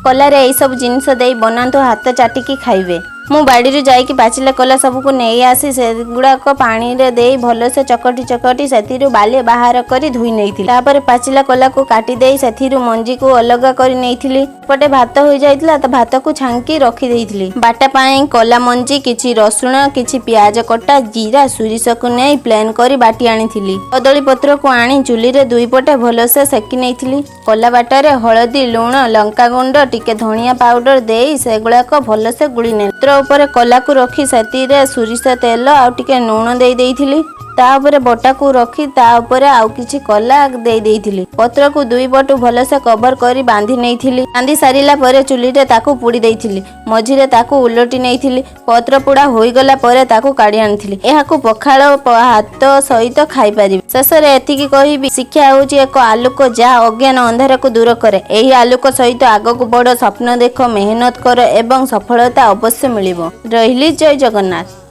କଲାରେ ଏଇସବୁ ଜିନିଷ ଦେଇ ବନାନ୍ତୁ, ହାତ ଚାଟିକି ଖାଇବେ। ମୁଁ ବାଡ଼ିରୁ ଯାଇକି ପାଚିଲା କଲା ସବୁକୁ ନେଇ ଆସି ସେଗୁଡ଼ାକ ପାଣିରେ ଦେଇ ଭଲସେ ଚକଟି ଚକଟି ସେଥିରୁ ବାଲି ବାହାର କରି ଧୋଇ ନେଇଥିଲି। ତାପରେ ପାଚିଲା କଲାକୁ କାଟି ଦେଇ ସେଥିରୁ ମଞ୍ଜିକୁ ଅଲଗା କରି ନେଇଥିଲି। ଏପଟେ ଭାତ ହୋଇଯାଇଥିଲା ତ ଭାତକୁ ଛାଙ୍କି ରଖିଦେଇଥିଲି। ବାଟା ପାଇଁ କଲା ମଞ୍ଜି, କିଛି ରସୁଣ, କିଛି ପିଆଜ କଟା, ଜିରା, ସୋରିଷକୁ ନେଇ ପ୍ଲେନ୍ କରି ବାଟି ଆଣିଥିଲି। କଦଳୀ ପତ୍ରକୁ ଆଣି ଚୁଲିରେ ଦୁଇ ପଟେ ଭଲସେ ସେକି ନେଇଥିଲି। କଲା ବାଟାରେ ହଳଦୀ, ଲୁଣ, ଲଙ୍କାଗୁଣ୍ଡ, ଟିକେ ଧନିଆ ପାଉଡର ଦେଇ ସେଗୁଡ଼ାକ ଭଲସେ ଗୁଳି ନେଲି। ପତ୍ର ଉପରେ କଲାକୁ ରଖି ସେଥିରେ ସୋରିଷ ତେଲ ଆଉ ଟିକେ ଲୁଣ ଦେଇ ଦେଇଥିଲି। ତା ଉପରେ ବଟାକୁ ରଖି ତା ଉପରେ ଆଉ କିଛି କଲା ଦେଇ ଦେଇଥିଲି। ପତ୍ରକୁ ଦୁଇ ପଟୁ ଭଲସେ କଭର କରି ବାନ୍ଧି ନେଇଥିଲି। ବାନ୍ଧି ସାରିଲା ପରେ ଚୁଲିରେ ତାକୁ ପୋଡ଼ି ଦେଇଥିଲି। ମଝିରେ ତାକୁ ଓଲଟି ନେଇଥିଲି। ପତ୍ର ପୋଡ଼ା ହୋଇଗଲା ପରେ ତାକୁ କାଢ଼ି ଆଣିଥିଲି। ଏହାକୁ ପଖାଳ ଭାତ ସହିତ ଖାଇପାରିବେ। ଶେଷରେ ଏତିକି କହିବି, ଶିକ୍ଷା ହେଉଛି ଏକ ଆଲୋକ, ଯାହା ଅଜ୍ଞାନ ଅନ୍ଧାରକୁ ଦୂର କରେ। ଏହି ଆଲୋକ ସହିତ ଆଗକୁ ବଢ଼, ସ୍ୱପ୍ନ ଦେଖ, ମେହନତ କର ଏବଂ ସଫଳତା ଅବଶ୍ୟ ମିଳିବ। ରହିଲି, ଜୟ ଜଗନ୍ନାଥ।